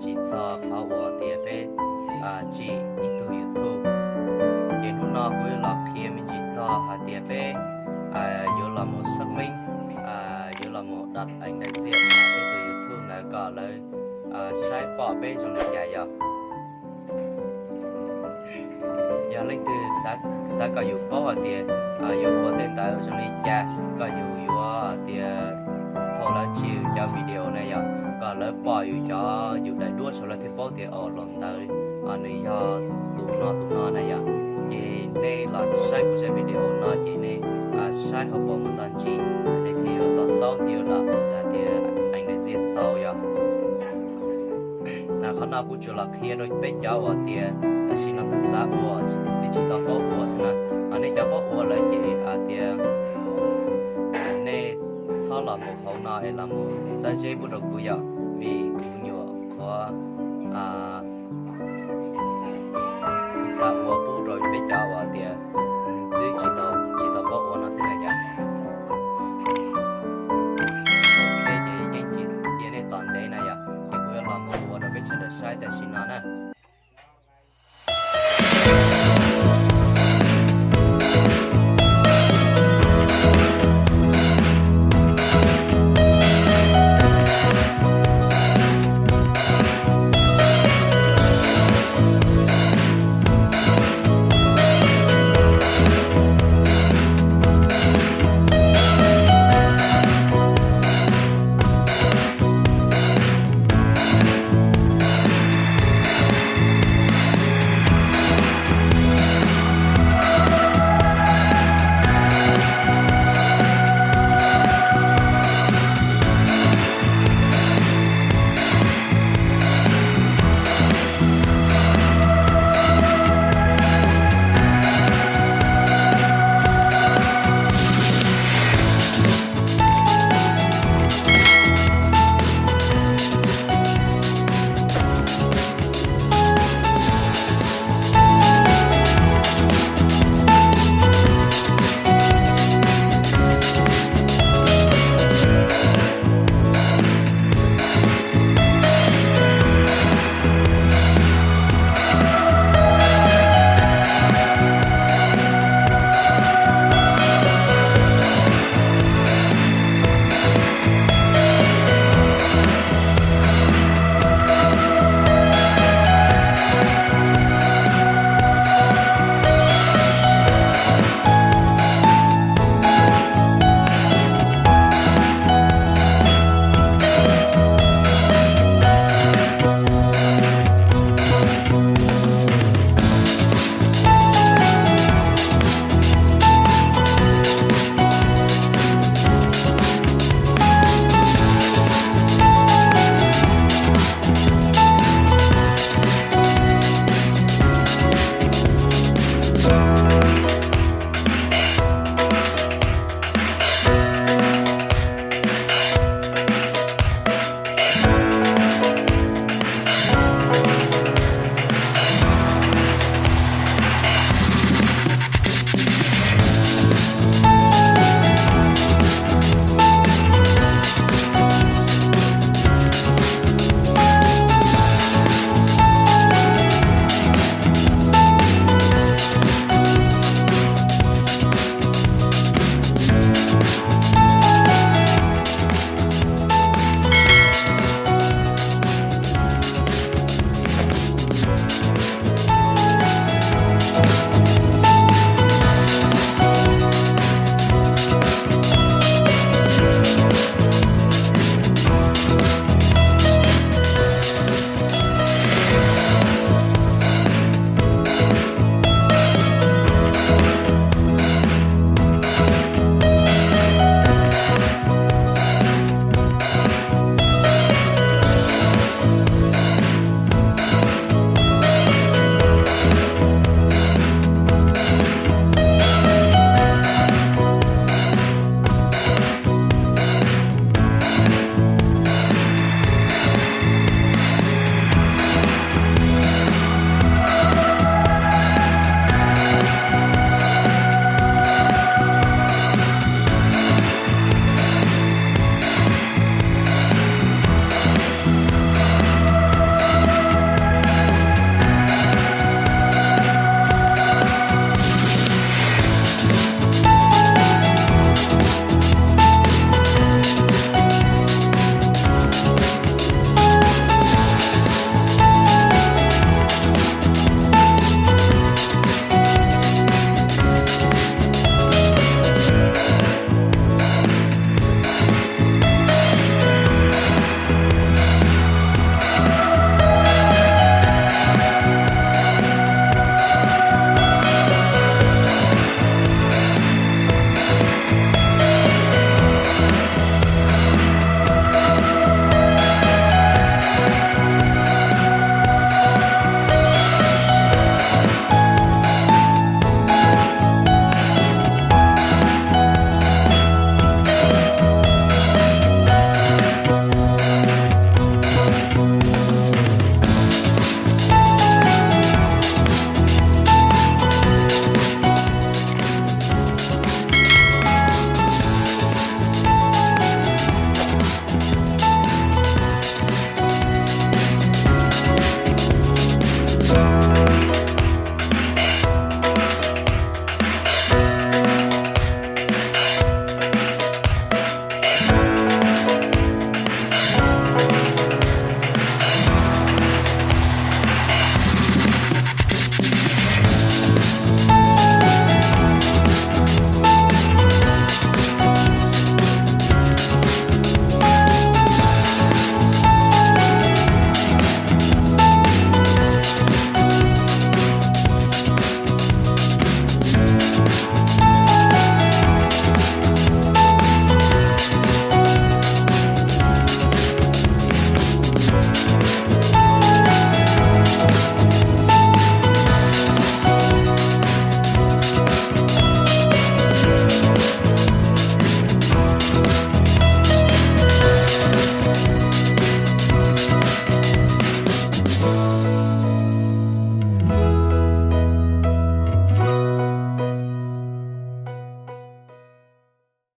tsis txog qhov uas tias peb tsim ib tug YouTube. Ces hnub no kuv yuav los qhia me ntsis txog hais tias peb yuav los mus xác minh, yuav los mus đặt ảnh đại diện peb tus YouTube ntawd kom lawv saib pom peb zoo li cas yog. Yog leej twg xav kom yus paub hais tias yuav ua tej ntawd zoo li cas kom yus yuav tias thaum lawv tsim yus cov video na yog, kom lawv pom yus cov yus daim duab saud lawv thiaj paub tias o los ntawd nws yog tus no tus no na yog. Ces nej los saib kuv zaj video no ces nej saib hauv paus mus tag ntsib, nej thiaj yuav to taub thiaj yuav los hais tias ảnh đại diện tau yog. Qhov no kuv tsuas los qhia rau peb cov uas tias tam sim no xav xav ua, twb tsis tau paub ua xwb na. Ho nej cov paub ua lawm ces tias nej txhob los mus hauv no es los mus txawb zeb pub rau kuv yog, vim kuv nyuam qhuav kuv xav ua pub rau peb cov uas tias twb tsis tau, tsis tau paub ua no xwb na yog. Ces yeej tsis cia nej tos ntev na yog, ces kuv yuav los mus ua rau peb sawv daws saib tam sim no na.